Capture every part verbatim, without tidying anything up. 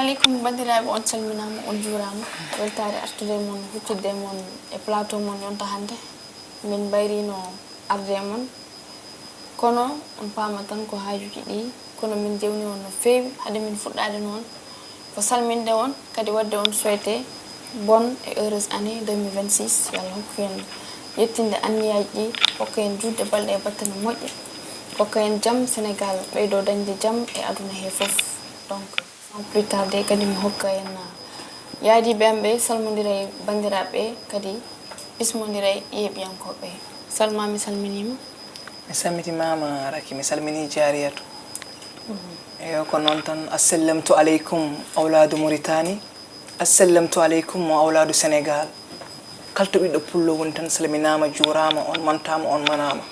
Aleykum, banndiraaɓe, on calminaama, on juuraama. Weltaare artude e mon, huccitde e mon e plateau mon yonta hannde. Min mbayriino arde e mon. Kono on paama tan ko haajuuji ɗi, kono min jewni on no feewi. Hade min fuɗɗaade noon, ko salminde on, kadi waɗde on souhaité bonne et heureuse année deux mille vingt-six. Yo Allah hokku en yettinde anniyaaji ɗi, hokka en juutde balɗe e battane moƴƴe, hokka en jam Sénégal, ɓeydo dañde jam e aduna he fof. Donc, sans plus tarder, kadi mi hokka en, ah, yaadiiɓe am ɓe, salmondira e banndiraaɓe ɓe, kadi bismondira e yeeɓiyankooɓe ɓe. Salma, mi salminiima. Mi salmitimaama, Raki, mi salminii Jaariyatu. Eyo, ko noon tan, assallamtu aleykum, awlaadu Muritani, assallamtu aleykum, mo awlaadu Senegaal. Kala to ɓiɗɗo pullo woni tan, salminaama, juuraama, on mantaama, on manaama.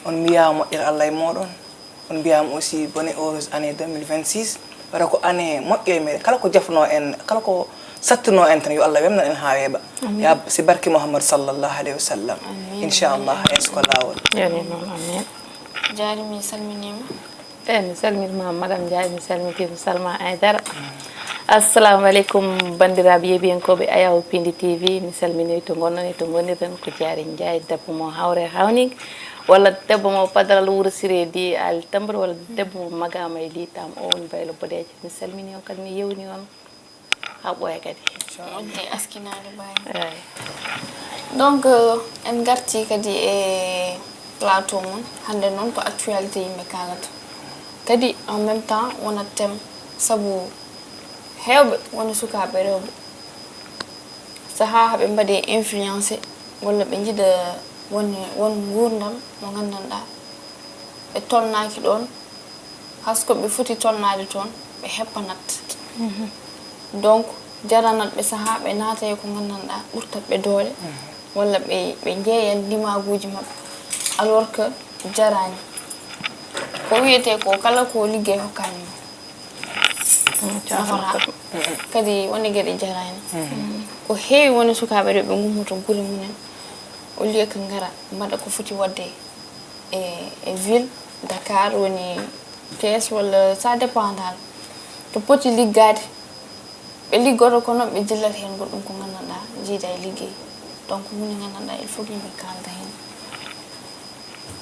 On mbiyaama moƴƴere Allah e mooɗon. On mbiyaama aussi bonne et heureuse année deux mille vingt-six. Wata ko année moƴƴo e meɗen. Kala ko jafnoo en, kala ko sattunoo en tan, yo Allah wemnan en haa weeɓa. Amin. Ya, si barke Muhammad sallallahu alayhi wa sallam. Amin. Inchallah, est-ce que laawol? Yo ni noon, amin. Jaari, mi salminiima. Eyi, mi salmitiima, Madame Ndiaye, mi salmitiima, Salma Aidara. Assalamu aleykum, banndiraaɓe yeeɓiyankooɓe Ayaw Pindi T V. Mi salminii to ngonɗon e to ngonirɗen, ko Jaari Ndiaye, debbo mo Hawre Hawning, walla debbo mo Padaral Wuro Siree di Ali Tambara, walla debbo mo Magama e Litam, o woni Baylo Bodeejo. Mi salminii on kadi, mi yewni on haa ɓooya kadi. Moƴƴi askinaade baay. Eyi. Donc, euh, en ngartii kadi e plateau mon. Hannde noon ko actualité yimɓe kaalata. Kadi en même temps wonat thème, sabu heewɓe woni sukaaɓe rewɓe. Sahaa haɓe mbaɗe influencé walla ɓe njiɗa won, won nguurndam mo nganndanɗaa ɓe tolnaaki ɗoon, hay so ko ɓe foti tolnaade toon, ɓe heppanat. Donc, jaranat ɓe sahaa ɓe naata e ko nganndanɗaa ɓurtat ɓe doole, walla ɓe, ɓe njeeya ndimaaguuji maɓɓe, alors que jaraani. Ko wiyetee ko, kala ko liggey hokkaani ma, nafataa. Kadi woni geɗe jaraani. Ko heewi woni sukaaɓe rewɓe ngummoto gure mumen, au lieu que ngara mbaɗa ko foti waɗde e, e ville, Dakar woni Thiès, walla ça dépend daal. To poti liggaade, ɓe liggoto, kono ɓe jillat heen goɗɗum ko nganndanɗaa jiida e liggey. Donc, huunde nganndanɗaa, il faut que yimɓe kaalda heen.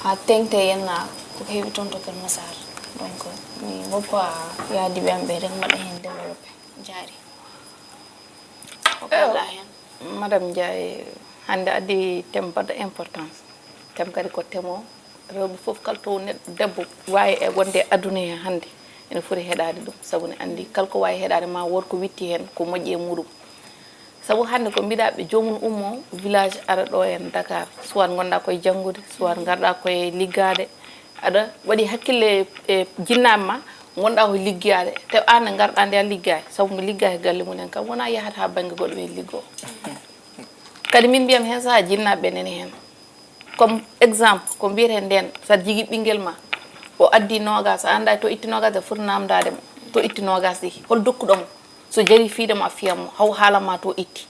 Haa teeŋtee yenna ko heewi toon to Kër Massar. Donc, mi woppa yaadiiɓe am ɓe rek mbaɗa heen développé. Jaari. Ko kaalɗaa heen? Madame Ndiaye, hannde addi thème baɗɗo importance. Thème kadi ko thème o rewɓe fof, kala to neɗɗo debbo waawi e wonde e aduna he hannde, ene foti heɗaade ɗum. Sabu ne anndi kala ko waawi heɗaade ma worko witti heen ko moƴƴi e muɗum. Sabu hannde ko mbiɗa ɓe joomum ummo village ara ɗo en Dakar, soit ngonɗa koye janngude, soit ngarɗa koye liggaade, aɗa waɗi hakkille e jinnaaɓe ma, ngonɗa ko liggiyaade, te aan ne ngarɗa nde a liggaay, sabu mo liggaaki galle mum en kam, wona yahata haa bannge goɗɗo ɓe liggo. Kadi min mbiyam heen sahaa jinnaaɓe ɓe nani heen. Comme exemple, ko mbiyeten ndeen, so aɗa jogii ɓinngel ma, o addi noogaas, a anndaa to itti noogaas, a foti naamndaade mo, to itti noogaas ɗi, hol dokkuɗo mo? So jarii fiyde mo, a fiyan mo, haw haala ma to itti.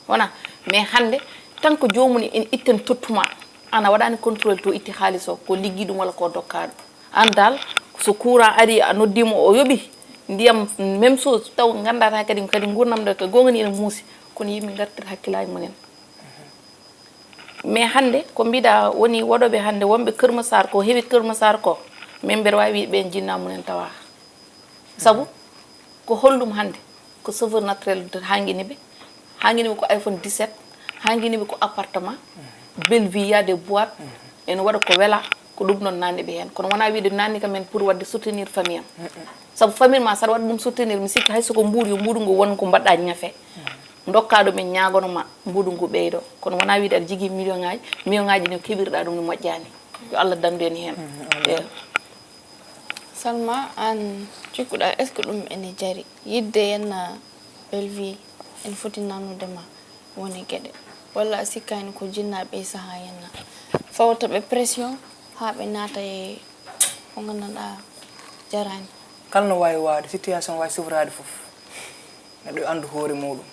Wona, mais hannde, tant que joomum en itti tottuma, aan a waɗaani contrôle to itti haalis o, ko liggi ɗum walla ko dokka ɗum. Aan dal, so courant ari, a noddi mo, o yoɓi, ndiyam, même chose, taw nganndaa kadi, kadi nguurndam ɗo, ko goonga ni ene muusi, kono yimɓe ngartira hakkillaaji mum en. Mais hannde, ko mbiɗa woni waɗooɓe hannde, wonɓe Kër Massar ko heewi Kër Massar ko, min mbeɗa waawi wiide ɓeen jinnaa mum en tawaa. Sabu, ko hollum hannde? Ko cheveux naturel hangini ɓe, hangini ɓe ko iPhone dix-sept, hangini ɓe ko appartement, belle vie, y a des boîtes, ene waɗa ko wela, ko ɗum noon nanni ɓe heen. Kono wonaa wiide nanni kam en pour waɗde soutenir famille am. Sabu famille ma, saɗa waɗa ɗum soutenir, mi sikki hay so ko mbuuɗu, yo mbuuɗu ngu won ko mbaɗɗa ñafe. Ndokka ɗum en ñaagono ma, mbuuɗu ngu ɓeydo. Kono wonaa wiide aɗa jogii million ngaji, million ngaji ɗi no keɓirɗa ɗum no moƴƴaani. Yo Allah danndu en heen. Eyo. Salma, aan cikkuɗa, est-ce que ɗum ene jari? Yiɗde yenna belle vie, ene foti nannude ma woni geɗe. Walla a sikkaani ko jinnaaɓe e sahaa yenna? Fawta ɓe pression haa ɓe naata e ko nganndanɗaa jaraani. Kala no waawi waawde, situation waawi sifraade fof. Neɗɗo yo anndu hoore muuɗum.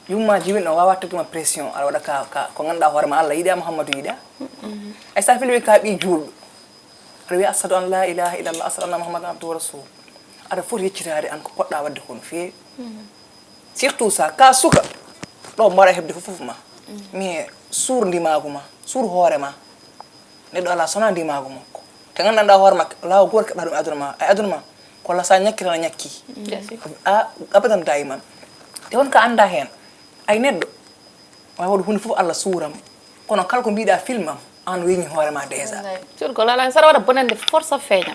Yumma jiwin o waawa tagge ma pression, aɗa waɗa ka, ka, ko ngannduɗaa hoore ma Allah yiɗa, Muhammadu yiɗa. Ay sa fili ka ɓii juulɗo. Aɗa wiya, "Ashhadu an la ilaha illallah, ashhadu anna Muhammadan abduhu wa rasuluh." Aɗa foti yeccitaade aan ko poɗɗa waɗde ko no feewi. Surtout so ka suka, ɗo mbaɗa heɓde fof, fof ma. Mais suur ndimaagu ma, suur hoore ma. Neɗɗo alaa so wonaa ndimaagu makko. Te nganndanɗaa hoore ma, laawol gooto keɓɗa ɗum e aduna ma. E aduna ma, ko la sa ñakki tan a ñakki. A, abadan daiman. Te won ka annda heen. Ay neɗɗo, waawi waɗu huunde fof Allah suuram. Kono kala ko mbiɗa filmam, aan weñi hoore ma déjà. Wallay. Sur ko lala, saɗa waɗa bonande force feeña.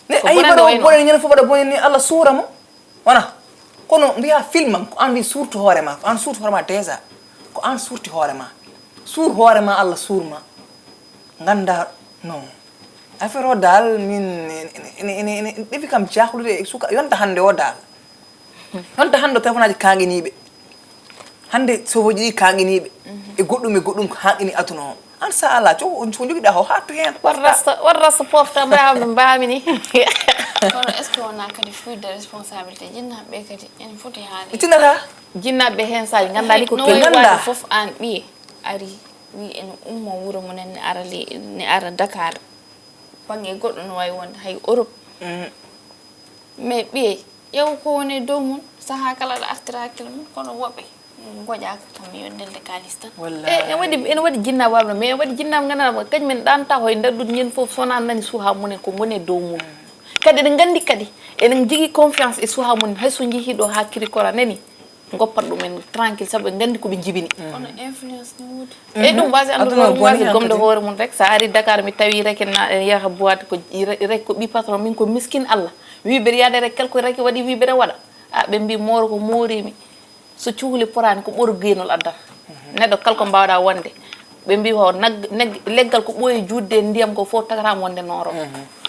Ne, ko ayi bonande waɗa wayno. Bonande ñande fof waɗa bonande ni Allah suura mo. Wona. Kono mbiya filmam, ko aan wi suurtu hoore ma, ko aan suurtu hoore ma déjà. Ko aan suurti hoore ma. Suur hoore ma, Allah suur ma. Ngannda, non. Affaire o dal, min, ene, ene, ene, ene ɗefi kam jahlude e suka, yonta hannde o dal. Yonta hannde o téléphone aji kaŋŋiniiɓe. Hannde sofoji ɗi kaŋŋiniiɓe. E goɗɗum e goɗɗum ko haŋŋini aduna o. Aan sa ala, co, on, ko jogiɗa o haattu heen. Wat rasta, wat rasta pofta, mbaa, mbaa mini. Kono est ce que wonaa kadi fuite de responsabilité? Jinnaaɓe ɓe kadi, ene foti haali. Ɓe tinata. Jinnaaɓe ɓe heen, so a nganndaa ni ko no wayi waɗde fof, aan ɓiye ari, wi ene ummo wuro mum en, ne ara le-, ne ara Dakar. Bannge goɗɗo no wayi wonde hay Europe. Mm. Mais ɓiye, ƴeew ko woni e dow mum, sahaa kala aɗa artira hakkille mum, kono woɓɓe ngoƴaaka kam yo ndelde kaalis tan. Wallaahi. E, ene waɗi, ene waɗi jinnaaɓe waawɓe, mais ene waɗi jinnaaɓe nganndanɗaa ko kañum en ɗaanata hoye nder ɗum ñande fof, so wonaa nani suuhaa mum en ko ngoni e dow mum. Mm. Kadi eɗen nganndi kadi, eɗen njogii confiance e suuhaa mum en, hay so njehii ɗo haa kirikora nani, ngoppat ɗum en tranquille, sabu ɓe nganndi ko ɓe njibini. Kono influence ne woodi. E ɗum waasi anndude hoore mum, waasi gomde hoore mum rek. So a ari Dakar, mi tawi rek na, en yaha boîte ko i-, rek ko ɓi patron, min ko miskin Allah. Wi mbeɗa yaade rek, kala ko rek waɗi, wi mbeɗa waɗa. A, ɓe mbi mooro ko moorimi. So cuhli poraani ko ɓoru geenol addata. Neɗɗo kala ko mbaawɗa wonde. Ɓe mbi ko nag-, neg-, leggal ko ɓooyi juutde e ndiyam ko fof tagatama wonde nooro.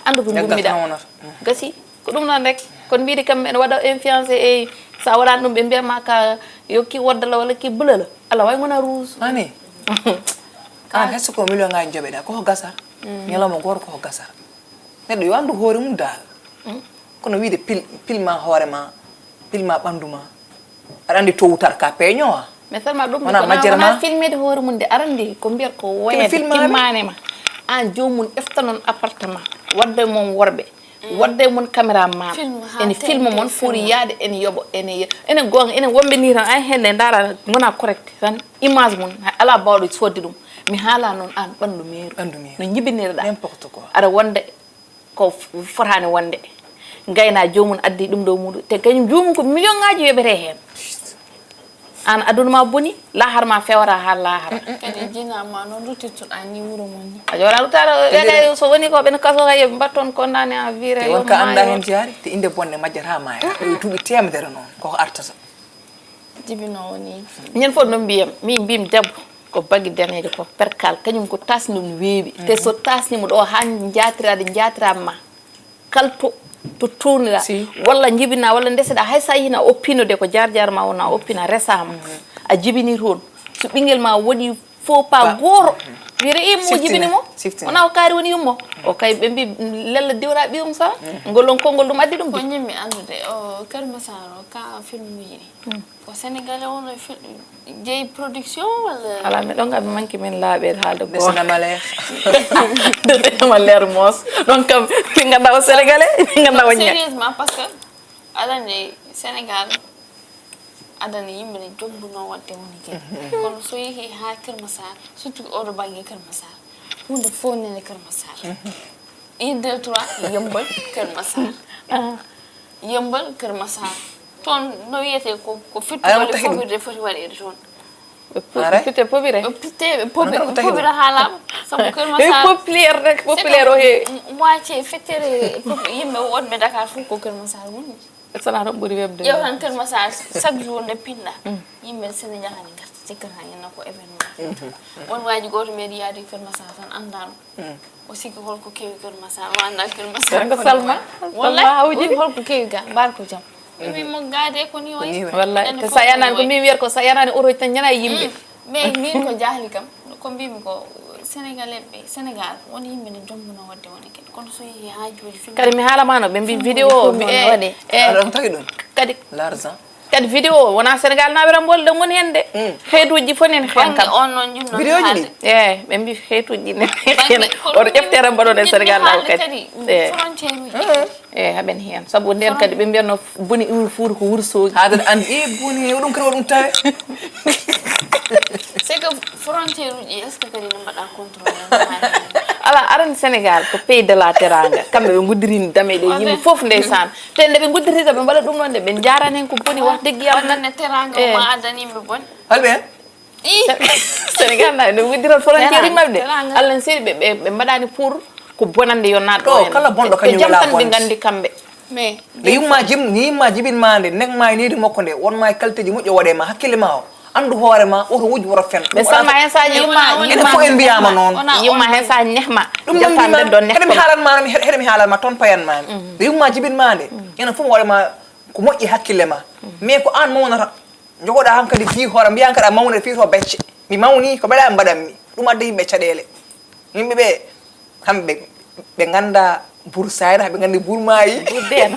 Anndu ko ngummiɗa. Gasi. Ko ɗum noon rek. Kono mbiɗi kam ene waɗa influence e, so a waɗaani ɗum, ɓe mbiyat ma ka yo ki woddala walla ki bulala. Alla wawi gona rouge. Ani. An, hay so ko million ngaji joɓeɗa, ko ko gasar. Ñalawma goto ko ko gasar. Neɗɗo yo anndu hoore mum dal. Kono wiide pil-, pilma hoore ma, pilma ɓandu ma. Aɗa anndi to wutar ka peeño a. Mais seulement ɗum wona ko majjere ma. Filmede hoore mum de, aɗa anndi ko mbiyat ko woyede filmade. Timmane ma. An joomum efta noon appartement, wadda e mon worɓe, wadda e mon caméraman. Ene filma mon foti yaade, ene yoɓo, ene yo-, ene goonga, ene wonɓe ni tan, ay hende ndaara wona correct tan, image mum, hay ala bawɗo sodde ɗum. Mi haala noon an ɓandu meeru. Ɓandu meeru. No jibinirɗa. N'importe quoi. Aɗa wonde ko f-, fotaani wonde. Ngayna joomum addi ɗum ɗo muɗum. Te kañum joomum ko million ngaji yoɓete heen. An aduna ma boni, lahar ma fewata haa lahar. Kadi jina ma noon rutittoɗa ni wuro mon ni. A joola ruttaɗo, ɓe kay so woni ko ɓen kaso kay yoɓe mbatton condamné en viré. Te won ka annda heen jaari, te innde bonde majjata ma e. Ɗo e duuɓi teemedere noon, koko artata. Jibinoowo ni. Ñande fof noon mbiyam, min mbimi debbo ko bagi daneejo ko perkal, kañum ko tasni ɗum weeɓi. Te so tasnimo ɗo haa njaatiraade, njaatiraama ma. Kala to, to tourniɗa, walla jibina, walla ndeseɗa, hay sa yina oppino de ko jaar jaar ma wona oppina, resama. A jibini toon. So ɓinguel ma waɗi faux pas gooto, wiyete i mo jibini mo. Wona o kaari woni yummo. O kay ɓe mbi lella diwra ɓiyum sa. Ngol on konngol ɗum addi ɗum. Ko ñimmi anndude o Kër Massar o ka film uji ɗi. Ko Sénégalais won e fil-, jeyi production walla? Ala, mi ɗon, mi manki min laaɓeede haalde goonga. Desna ma leer. Desna ma leer moos. Ɗon kam, min ngannda o Sénégalais, min ngannda o ña-. Sérieusement, parce que aɗa anndi Sénégal, aɗa anndi yimɓe ne jombuno waɗde woni kadi. Kono so yehi haa Kër Massar, surtout oɗo bannge Kër Massar, huunde fof nene Kër Massar. Un, deux, trois, Yëmbal, Kër Massar. Yëmbal, Kër Massar. Toon no wiyetee ko, ko fittu walla fobirde foti waɗeede toon. Ɓe pu-, ɓe pitte pobire. Ɓe pitte, ɓe pobi-, ɓe pobira haa laaɓa. Sabu Kër Massar. Populaire rek, populaire o he. Moitié fettere pop-, yimɓe wonɓe Dakar fof ko Kër Massar woni. Sana tan ɓuri webde. Ƴeew tan Kër Massar, chaque jour nde pinɗa. Yimɓe sene njaha ne ngarta cikkata ñande ko événement. Won waaji gooto meeɗi yaade Kër Massar tan anndaano. O sikki holko kewi Kër Massar, o annda Kër Massar. Ko Salma, Salma hawji. Wallahi, holko kewi ga, mbaar ko jam. Wi mo gaade ko ni o yi. Wallahi, te sa yanaani ko min wiyata ko sa yanaani oto tan ñana e yimɓe. Mais min ko jahli kam, ko mbimi ko Sénégalais ɓe, Sénégal, won yimɓe ne jombuno waɗde wona kadi. Kono so yehi haa jooɗi film. Kadi mi haala ma no, ɓe mbi vidéo, mbi e, e. Aɗa on tagi ɗum? Kadi. L'argent. Kadi vidéo o wona Sénégal naɓe rambolɗe mon hen de. Xeetuji fof nen hen kam. On noon jumno. Vidéoji ɗi. Eyyi, ɓe mbi xeetuji nen hen. Oto ƴeftere mbaɗon e Sénégal naɓe kadi. Eyyi, haɓen hen sabu nden kadi ɓe mbiyatno boni iwri fuuta ko wursooji. Haadata andi e boni o ɗum kadi o ɗum tawe. C'est que frontière uji est ce que kadi no mbaɗa contrôle? Ala arani Sénégal ko pays de la teranga, kamɓe ɓe guddirini dame ɗe yimɓe fof ndeysaan. Te nde ɓe nguddirta ɓe mbaɗa ɗum noon de, ɓe njaarani hen ko boni wax dëgg yàlla. Wonande teraanga ma addani yimɓe bon. Holɓe hen? Ih, Sénégal na ɓe nguddirat frontière maɓɓe de. Teraanga. Allah ne seeɗi ɓe ɓe ɓe mbaɗani pour ko bonande yo naat ɗo ɗo hen. Kala bonɗo Ɓe kañum wela jamtan ɓe bonde. Nganndi kamɓe. Mais Nde yumma jim ni yimma jibin ma nde nek ma e neydi makko nde won ma e qualité ji moƴƴo waɗe ma hakkille ma o. Andu hoore ma, woto wuj, woto fen. Ɓe salma hen sa ñehma. Enen fof en mbiyama noon. Yumma hen sa ñehma. Ɗum noon mbima, heɗe mi haalan ma, heɗe mi haalan ma toon payan mami. Nde yumma jibin ma nde, enen fof waɗe ma ko moƴƴi hakkille ma. Mais ko an mawnata. Jogoɗa hankadi fi hoore mbiya kaɗa mawna fi to becce. Mi mawni ko mbeɗa mbaɗanmi. Ɗum adda yimɓe caɗele. Yimɓe ɓe Kamɓe ɓe nganndaa buur saayra, ɓe nganndi buur maayi. Buur deena.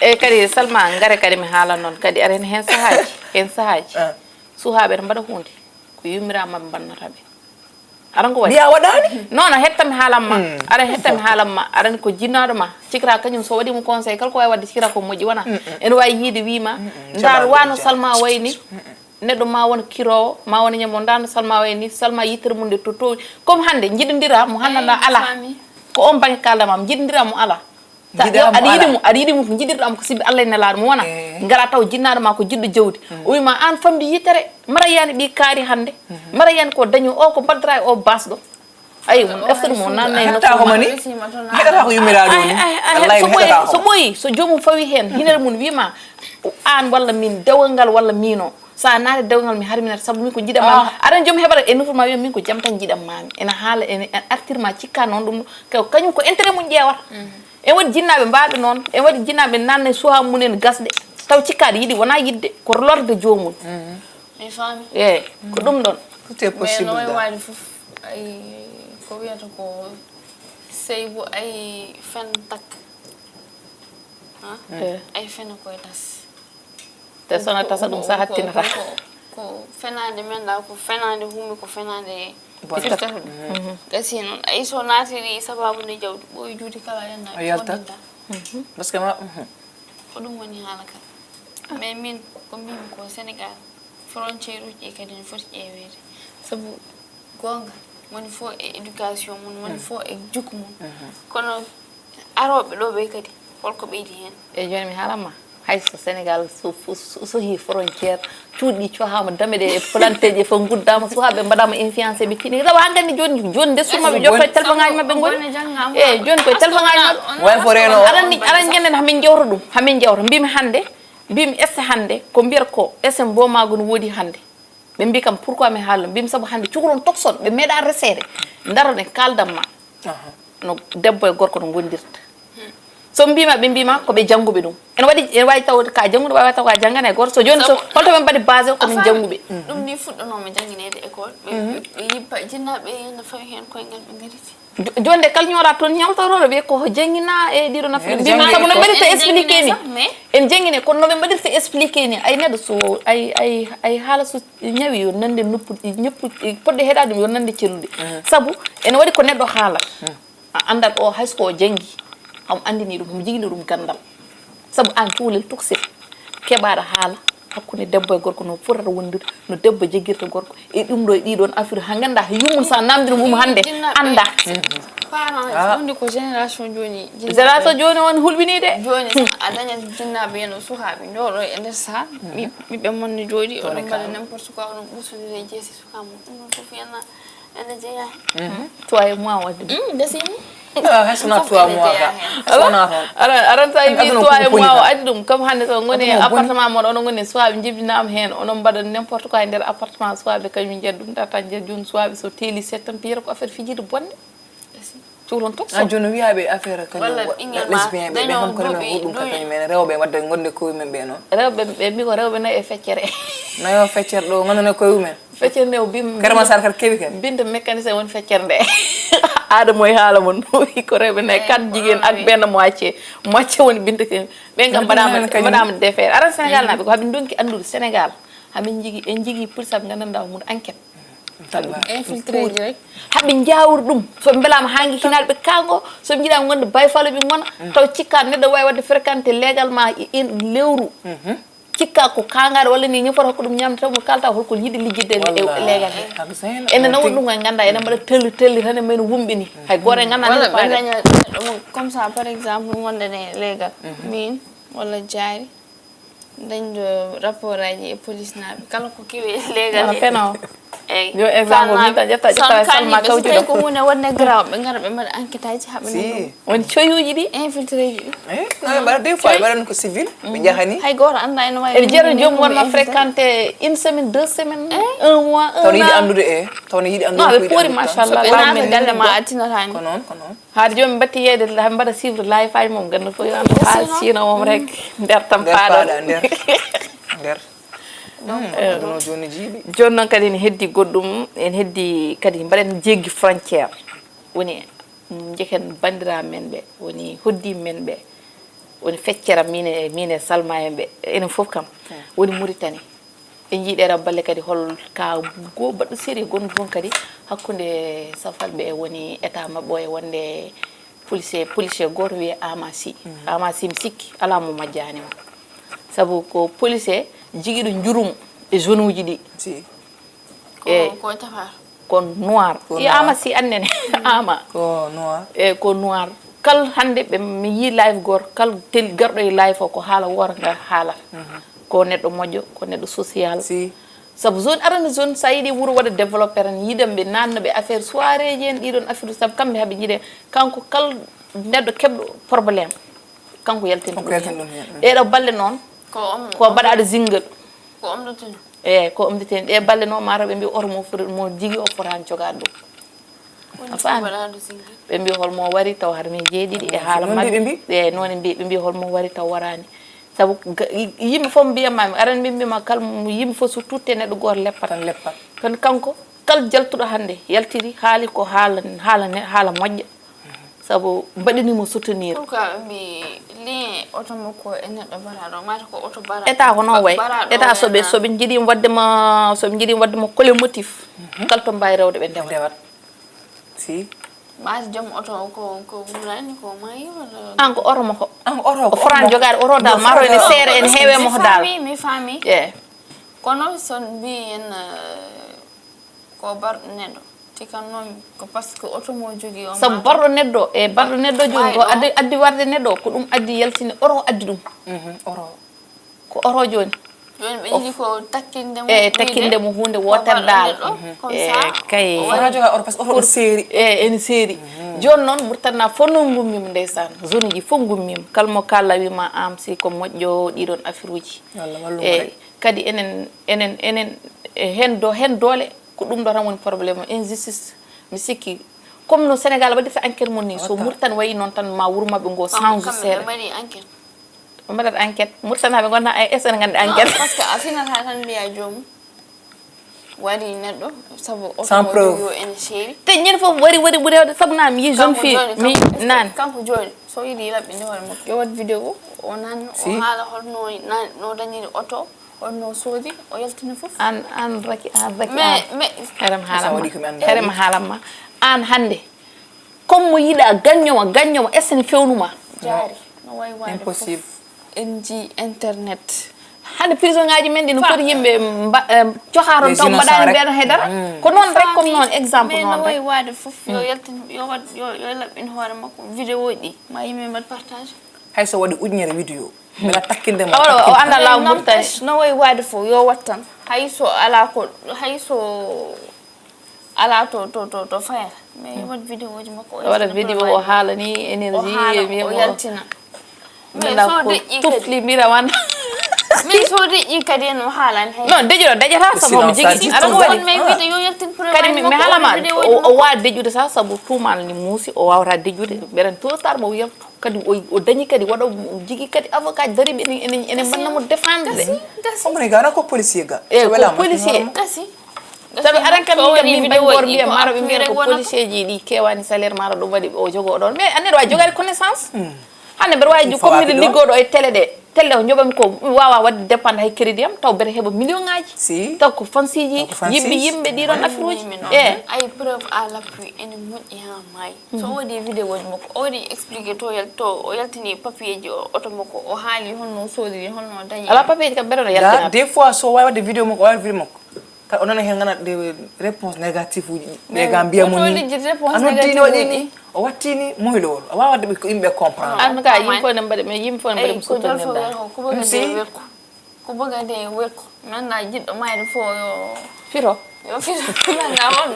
Eyi kadi Salma, ngare kadi mi haala noon kadi aɗa hen heen sahaaji, heen sahaaji suhaaɓe ene mbaɗa huunde ko yummiraama ɓe mbannata ɓe. Aɗa ko waɗi? Mbiya waɗaani? Non non, hetta mi haalan ma. Aɗa hetta mi haalan ma. Aɗa anndi ko jinnaaɗo ma. Cikra kañum so waɗi mo conseil kala ko waawi waɗde cikra ko moƴƴi wona. Ene waawi yiide wiima ndaar wano Salma wayni. Neɗɗo ma won kirowo ma won ñamo ndano salma wayni salma yittere mum nde to towi comme hande jiɗodira mo hannana ala ko on bange kalda ma jiɗodira mo ala aɗa yiɗi mo aɗa yiɗi mo ko jiɗirɗa mo ko sibbi allah e nelaɗo mo wona gara taw jinnaɗo ma ko jiɗɗo jawdi o wima an famdi yittere mara yani ɓi kaari hande mara yani ko daño o ko mbaddora e o basɗo Ayi, ɗum eftude mo nan nay nokku ma. Heɗata ko mani? Heɗata ko yummiraɗo ni? Wallahi mi heɗata ko. So ɓoyi, so joomum fawi hen, hinere mum wima an walla min dewgal ngal walla min o. Sa naati dewgal ngal mi harminata sabu min ko jiɗan mami. Aɗa joom heɓata e nofru ma wiya min ko jam tan jiɗan mami. Ena haala ene artir ma cikka noon ɗum ko kañum ko intérêt mum ƴeewata. En waɗi jinnaɓe mbaɓe noon, en waɗi jinnaɓe nanna e suha mum en gasɗe. Taw cikkaɗe yiɗi wona yidde, ko lorde joomum. Mi faami. Eey, ko ɗum ɗon. Tout est possible. Mais no wayi waade fof, ay ko wiyata ko sey bu ay fen takk. Ha? Ay fen koye tas. Te sona tasa ɗum sa hattinata. Ko fenaande men ɗa ko fenaande humi ko fenaande firtata ɗum. Gasi noon ay so naatiri sababu nde jawdi ɓooyi juuti kala yannda. O yaltat. Parce que ma. Ko ɗum woni haala kala. Mais min ko mbimi ko Sénégal frontière uji ɗi kadi ne foti ƴeeweede sabu goonga woni fof e éducation mum woni fof e jukku mum kono arooɓe ɗo ɓe kadi holko ɓeydi heen. E jooni mi haalan ma hay so Sénégal sohi frontière cuuɗi cohama dame ɗe e planteji e fof guddama sukaɓe mbaɗama influencé ɓe tini tawa hankkadi joni joni ndesur maɓe jotto e téléphone ngaji maɓɓe goni e joni koye téléphone ngaji maɓɓe aɗa jenden hamin jewta ɗum hamin jewta mbimi hande mbimi esse hande ko mbiyata ko esse mbomago no woodi hande ɓe mbi kam pourquoi mi haala mbimi saabu hande cukalon tokson ɓe meeɗa resede daroɗen kaldan ma no debbo e gorko no gondirta so mbima ɓe mbima ko ɓe jannguɓe ɗum ene waɗi ene wawi taw ka jannguɗo wawi taw ka janngana e goto so joni so holto ɓe mbaɗi base o komin jannguɓe ɗum ni fuɗɗanoma jannginede école ɓe yibba jinnaɓe no fawi hen koyngal ɓe gariti joni de kala ñoora toon ñawtoroɗo wiye ko janngina e ɗiɗo nafri mbimi saabu no mbaɗirta expliqué ni en janngine kono noɓe mbaɗirta expliqué ni ay neɗɗo so ay ay ay haala so ñawi yo nande noppu ñeppu poɗɗo heɗade ɗum yo nande cellude saabu ene waɗi ko neɗɗo haalat a anndat o hayso ko o janngi hamo anndini ɗum hamo jogini ɗum ganndal sabu an cukalel tokosel keɓaɗo haala hakkunde debbo e gorko no fotata wondirde no debbo jegirta gorko e ɗum ɗo e ɗiɗon affaire ha ganda yummum sa namdino mum hande anda parent wonde ko génération joni génération joni on hulɓini de joni a dañat jinnaɓe yen o sukaɓe jooɗo e nder sal ɓiɓɓe mon ne jooɗi oɗon mbaɗa n'importe quoi oɗon ɓursodire jeesi suka mum ɗum ɗum fof yana ene jeeya toi e moi o addi ɗum desini hay sona trois mois ga sona toon aran aran sa yimi trois e mois o addi ɗum comme hande so goni e appartement moɗo onon goni soit ɓe jibinama hen onon mbaɗa n'importe quoi e nder appartement soit ɓe kañum jiyat ɗum data jiyat joni soit ɓe so teeli sept tan piyata ko affaire fijirde bonde cukalon tok a joni wiyaɓe affaire kañum lesbien ɓe ɓe kam kono men huɗum ka kañum en rewɓe wadde gonde koye men ɓe noon rewɓe ɓe mbi ko rewɓe nayi e feccere nayo feccere ɗo gandana koye mumen Feccere nde o bim. Kere ma sar kar kewi kar. Binde mécanicien woni feccere nde. Aada mooy haala mon. Wi ko rewɓe nayi, quatre jigéen ak benn moitié. Moitié woni Binta Kane. Ɓe ngam mbaɗaama, mbaɗaama defeere. Aran Sénégal naaɓe ko haɓe ndonki anndude Sénégal. Haɓe njigi, en njigi pour saɓe nganndanɗaa mun enquête. Infiltré ji rek. Haɓe njaawri ɗum. So ɓe mbelaama haa ngi hinaade ɓe kaango, so ɓe njiɗaama wonde bay falo ɓe ngona, taw cikka neɗɗo waawi waɗde fréquenté légalement e, e lewru. Cikka ko kaangaare walla ni ñifata ko ɗum ñamde taw mo kalta holko yiɗi lijjidde e leegal he. Enen nawon ɗum koye ngannda enen mbaɗa telli telli tan e men wumɓini. Hay gooto e ngannda walla ɓe daña ɗum comme ça par exemple wonde ne leegal min walla jaari dañɗo rapport aji e police naaɓe kala ko kewi e leegal he. Peno. Eyyi. Yo exemple min tan ƴetta ƴetta e Salma kawjuɗo ko hunde wonde graw ɓe ngara ɓe mbaɗa enquête aji haɓe. Woni coyuuji ɗi. Infiltré ji ɗi. Eh, no ɓe mbaɗa des fois ɓe mbaɗan ko civil ɓe njahani. Hay gooto annda ene wawi. Eɓe jeeya joom wonno fréquenté une semaine deux semaines un mois un an. Taw ne yiɗi anndude e taw ne yiɗi anndude. Non ɓe poori machallah. Ɓe naata galle ma a tinatani. Ko noon ko noon. Haade joom ɓe mbatti yeeyde haɓe mbaɗa suivre live aji mum ganndo fof yo anndu haal siina mum rek nder tan paaɗa nder nder. Ɗum joni jiiɓi. Jooni noon kadi ene heddi goɗɗum ene heddi kadi mbaɗen jeggi frontière woni. Jeken banndiraaɓe men ɓe woni hoddiiɓe men ɓe woni feccere min e min e Salma en ɓe enen fof kam woni Mauritanie. Ɓe njii ɗeeɗo balle kadi hol ka go baɗɗo sérieux gonɗo toon kadi hakkunde safalɓe e woni état maɓɓe o e wonde policier policier gooto wiyee Amasi. Amasi mi sikki alaa mo majjaani mo sabu ko policier jigiɗo njurum e zone uji ɗi. Ko ko tafar. Ko noir. Ko noir. Ama si annene. Ama. Ko noir. E ko noir. Kal hannde ɓe mi yii live goto kal tel garɗo e live o ko haala woota ngar haalata. Ko neɗɗo moƴƴo ko neɗɗo social. Si. Sabu zone arani zone sa yiɗi wuro waɗa développé tan yiɗan ɓe nanna ɓe affaire soirée ji en ɗiɗon affaire sabu kamɓe haɓe jiiɗe kanko kal neɗɗo keɓɗo problème kanko yaltini ɗum heen. Ɗeɗo balle noon ko mbaɗaɗo zingal. Ko omɗo tenu. Eyi ko omditen ɗe balle noon mataw ɓe mbi oto mo foti mo jigi o fotaani jogaade ɗum. A faami? Ɓe mbi holmo wari taw hara min jeeɗiɗi e haala maɓɓe. Eyi noon ɓe mbi ɓe mbi holmo wari taw waraani. Sabu yimɓe fof mbiyatma mi aran min mbima kala yimɓe fof so tutte neɗɗo gooto leppat. Tan leppat. Kono kanko kala jaltuɗo hannde yaltiri haali ko haala haala haala moƴƴa. Sabu mbaɗini mo soutenir. Pourquoi ɓe mbi lien oto makko e neɗɗo baraɗo mata ko oto baraɗo. État ko noon way état soɓe soɓe jiiɗima wadde ma soɓe jiiɗima wadde ma collectif. Kala to mbawi rewde ɓe ndewat. Si. Mata joom oto ko ko wurani ko mayi wala. An ko oto mo ko an oto ko oto jogaade oto dal maro ene seere ene heewe mo dal. Mi faami. Eyi. Kono son mbi en ko barɗo neɗɗo. Te kam noon ko parce que oto mo jogii o sabu barɗo neɗɗo e barɗo neɗɗo jooni ko addi addi warde neɗɗo ko ɗum addi yaltini oro addi ɗum. Oro. Ko oro jooni. Jooni ɓe yiɗi ko takkinde mo e takkinde mo huunde wootere daal. Comme ça kay oro joga oro parce que oro seeri e ene seeri. Jooni noon murtanna fof noon ngummima ndeysaan zone uji fof ngummima kala mo kalla wima am si ko moƴƴo ɗiɗon affaire uji. Eyi. Kadi enen enen enen heen do heen doole ko ɗum ɗo tan woni problème o injustice. Mi sikki comme no Sénégal waɗirta enquête mum ni so Mauritanie wayi noon tan ma wuro maɓɓe ngo change seeɗa. Ɓe mbaɗat enquête Mauritanie ɓe gonna ay esen gandi enquête. Parce que a finata tan mbiya joomum waɗi neɗɗo sabu oto mo jogi o ene seeri. Te ñande fof wari wari ɓuri hewde sabu na mi yi jeune fille mi nani. Kanko jooni so yiɗi laɓɓinde hoore makko yo waɗ vidéo o nan o haala holno no dañiri oto. Honno soodi o yaltina fof. An an raki an raki an. Herem haalamma herem haalamma an hannde. Comme mo yiɗa gaññoma gaññoma est ce ne fewnuma. Jaari no wawi waade fof. Impossible. En ji internet. Hannde prison ngaji men ɗi no foti yimɓe cohaton taw mbaɗani mbeɗa he dara. Ko noon rek comme noon exemple noon rek. Wawi waade fof yo yaltin yo waɗ yo yo laɓɓin hoore makko vidéo ji ɗi ma yimɓe mbaɗ partage. Hay so waɗi ujunere vidéo. Mbela takkinde mo o annda law murtani no wayi waade fof yo wat tan hay so ala ko hay so ala to to to to fayata mais yo wat vidéo ji makko o waɗa vidéo o haalani énergie o yaltina mais so deƴƴi kadi tufli mira wan mais so deƴƴi kadi en o haalani hay non deƴƴo deƴata sabu mo jigi aɗa waɗi kadi mi haalama o wawa deƴƴude sa sabu tuumal ni muusi o wawata deƴƴude mbeɗen tôt tard mo yaltu kadi o dañi kadi waɗa jigi kadi avocat dariɓe ene ene ene mbanna mo défendre. Hombre gana ko policier ga e ko policier gasi. Sabi aran kam min kam min mbay goor mbiyam maro ɓe mbiyata ko policier ji ɗi kewani salaire maro ɗum waɗi o jogo ɗon mais anneɗo wawi jogade connaissance. Hande mbeɗa wawi jokkomide liggoɗo e télé ɗe télé o joɓami ko mi wawa wadde dépendre hay crédit am taw mbeɗa heɓa million ngaji. Si. Taw ko fansiji yimɓe yimɓe ɗiɗon affaire uji. E ay preuve à l'appui ene moƴƴi ha maayi. So waɗi vidéo ji makko o waɗi expliqué to yal to o yaltini papier ji o oto makko o haali honno o sodiri honno o dañi. Ala papier ji kam mbeɗa no yaltina. Des fois so wawi wadde vidéo makko o wawi vidéo makko. Ka o nana hen nana de réponse négatif uji ɗi ɓe ga mbiya mo ni a noddini waɗini o wattini moylowol a wawa de ko yimɓe comprendre. En tout cas yimɓe fof ne mbaɗi mais yimɓe fof ne mbaɗi ko suttondirda. Ko bagade wekko ko bagade wekko nanna jiɗɗo mayde fof yo fito. Yo fito nanna on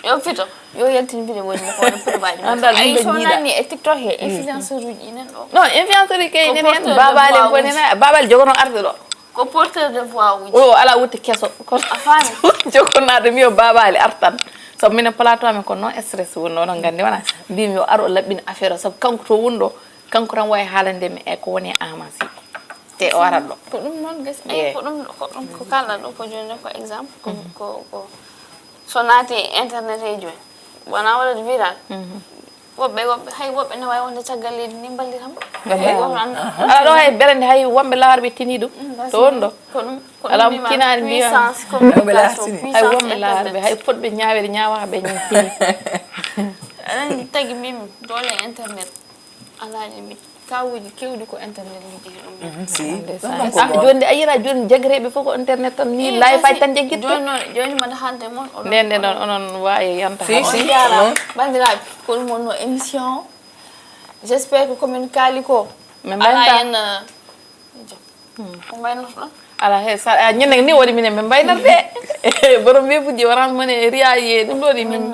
yo fito yo yaltin vidéo ji makko wona preuve aji andal ay so nanni e TikTok he influenceur uji inen ɗo non influenceur uji kay inen hen babale fof nena babale jogono arde ɗo. Ko porteur de voix uji. O ala wutte keso. Kono a faami. Jogonnaade mi o babali artan. Sabu minen plateau amen ko non stress woni onon nganndi wona mbimi yo aro laɓɓin affaire o sabu kanko to woni ɗo kanko tan wawi haalande mi e ko woni amasi. Te o arat ɗo. Ko ɗum noon ges ay ko ɗum ko ɗum ko kalɗa ɗo ko joni ko exemple ko ko ko so naati internet e joni wona waɗat viral. Woɓɓe woɓɓe hay woɓɓe ne wawi wonde caggal leydi ndi mballirama. Ala ɗo hay berende hay wonɓe laarɓe tini ɗum to won ɗo. Ko ɗum ko ala ɗum kinani mbiya puissance communication hay wonɓe laarɓe hay fotɓe ñaawede ñaawaɓe ñin tini. Aɗa andi tagi mbimi doole internet ala limite. Kawuuji keewɗi ko internet liggiri ɗum. Ah, jooni de a yira jooni jagreeɓe fof ko internet tan ni live ay tan jaggitte. Jooni noon jooni mbaɗa haalde moon oɗon. Nden nden noon onon waawi yanta. Si si. Banndiraaɓe ko ɗum wonno émission o. J'espère que komin kaali ko. Min mbayta. Ala en. Ko mbaynotoɗon. Ala he sa a ñande ni waɗi minen min mbaynorɓe. Borom webuji orange mone riyaye ɗum ɗo ɗi min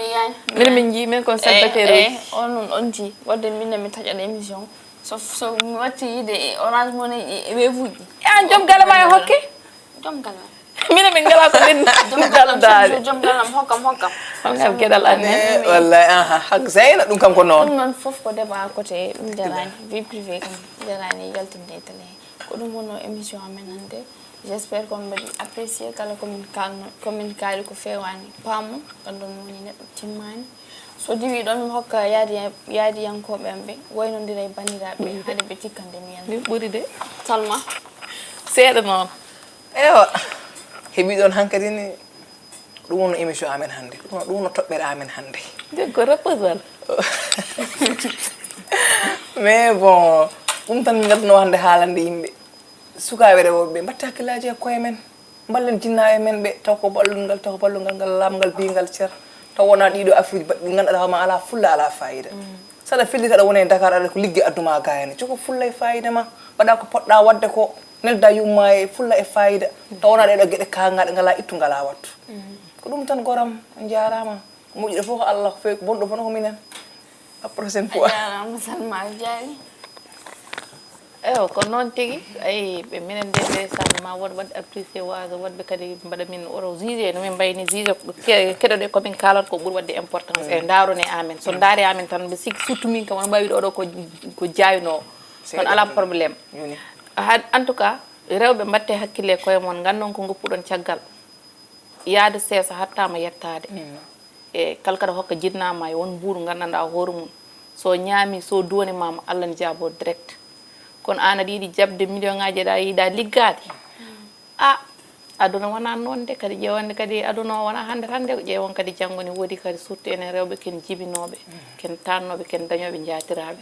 minen min jii min kon célibataire uji. On on on jii wadde min min taƴat émission. So so mi watti yiide e orange mone e webuji. E an joom gala ma e hokke. Joom gala. Minen min ngala ko min. Joom gala. Joom gala hokkam hokkam. Hokkam geɗal an. Wallahi aha hak zeyna ɗum kam ko noon. Ɗum noon fof ko débat côté ɗum jarani vie privée kam jarani yaltinde e télé. Ko ɗum wonno émission amen hannde. J'espère ko on mbaɗi apprécié kala komin kalno komin kaali ko fewani paamon. Gandon woni neɗɗo timmani. So diwi ɗon mi hokka yaadi yaadiyankoɓe am ɓe waynodira e banndiraaɓe hade ɓe tikkande mi yalla. Min ɓuri de. Salma. Seeɗa noon. Ewa. Heɓi ɗon hankadi ni. Ɗum wonno émission amen hannde ɗum wonno toɓɓere amen hannde. Joggo reposal. Mais bon ɗum tan mi ngadduno hannde haalande yimɓe sukaaɓe rewooɓe ɓe mbatta hakkillaaji e koye men. Mballen jinnaaɓe men ɓe taw ko ballungal taw ko ballungal ngal laamngal biyngal cer taw wona ɗiɗo affaire uji baɗɗi ɗi ngannduɗaa hooma alaa fulla alaa fayida. Saɗa fillita aɗa wona e Dakar aɗa ko ligge adduma gayane jogo fulla e fayida ma. Mbaɗa ko poɗɗa wadde ko nelda yumma e fulla e fayida. Taw wona ɗeɗo geɗe kangaɗe ngala ittu ngala wattu. Ko ɗum tan goram. On jarama. Moƴƴuɗo fof ko Allah ko fewi ko bonɗo fof ko minen. À prochaine fois. A jarama Salma a jaari. Eyo ko noon tigi. Ay ɓe minen de ndeysaan ma woɗ waɗ apprécié waso woɗɓe kadi mbaɗa min oro juge no min mbayni juge keɗoɗe komin kalat ko ɓuuri waɗde importance e ndaarone amen so ndaari amen tan mbe sikki surtout min kam on mbawi ɗoɗo ko ko jayno. Kono ala problème. En tout cas rewɓe mbatte hakkille koye mon gandon ko goppuɗon caggal. Yaade seesa hattama yettaade. E kala kaɗa hokka jinnama e won mbuuɗu gandanɗa hoore mum so ñaami so duwanimama Allah ne jaabo direct. Kono an aɗa yiɗi jaɓde million ngaji aɗa yiɗa liggaade. A aduna wona noon de kadi ƴewande kadi aduna o wona hande tan de ƴewon kadi janngo ne woodi kadi surtout enen rewɓe ken jibinoɓe ken tannoɓe ken dañoɓe jatiraɓe.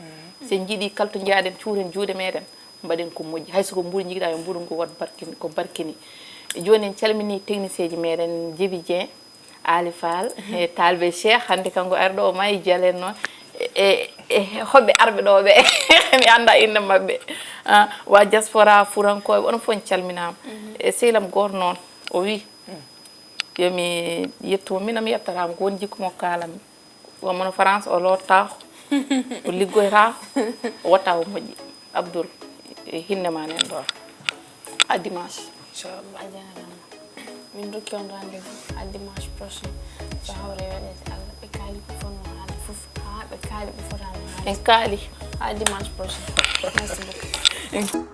Sen jiiɗi kala to jaaɗen cuuren juuɗe meɗen. Mbaɗen ko moƴƴi hay soko mbuuɗu jigiɗa e mbuuɗu ngu wat barkin ko barkini. Joni en calmini technicien ji meɗen Djiby Dieng, Ali Fall e talbe Cheikh hannde kanko ari ɗo o mayi jalen noon. E e hoɓɓe arɓe ɗo ɓe mi annda innde maɓɓe. Ah, wa diaspora furankoɓe onon fof en calminama. E sehlam goto noon o wi yomi yettumo min mi yettatamo ko woni jikku mo kalami. Wonmo no France o lottaako, o liggoytaako, o watta ko moƴƴi. Abdoul, e hinnde ma nen ɗon. À dimanche. Inchallah. A jarama. Min dokki on rendez-vous à dimanche prochain. So hawre weɗede Allah ɓe kaali ko fonno haala fof ha ɓe kaali ɓe fotano haala. En kaali. À dimanche prochain. Merci beaucoup.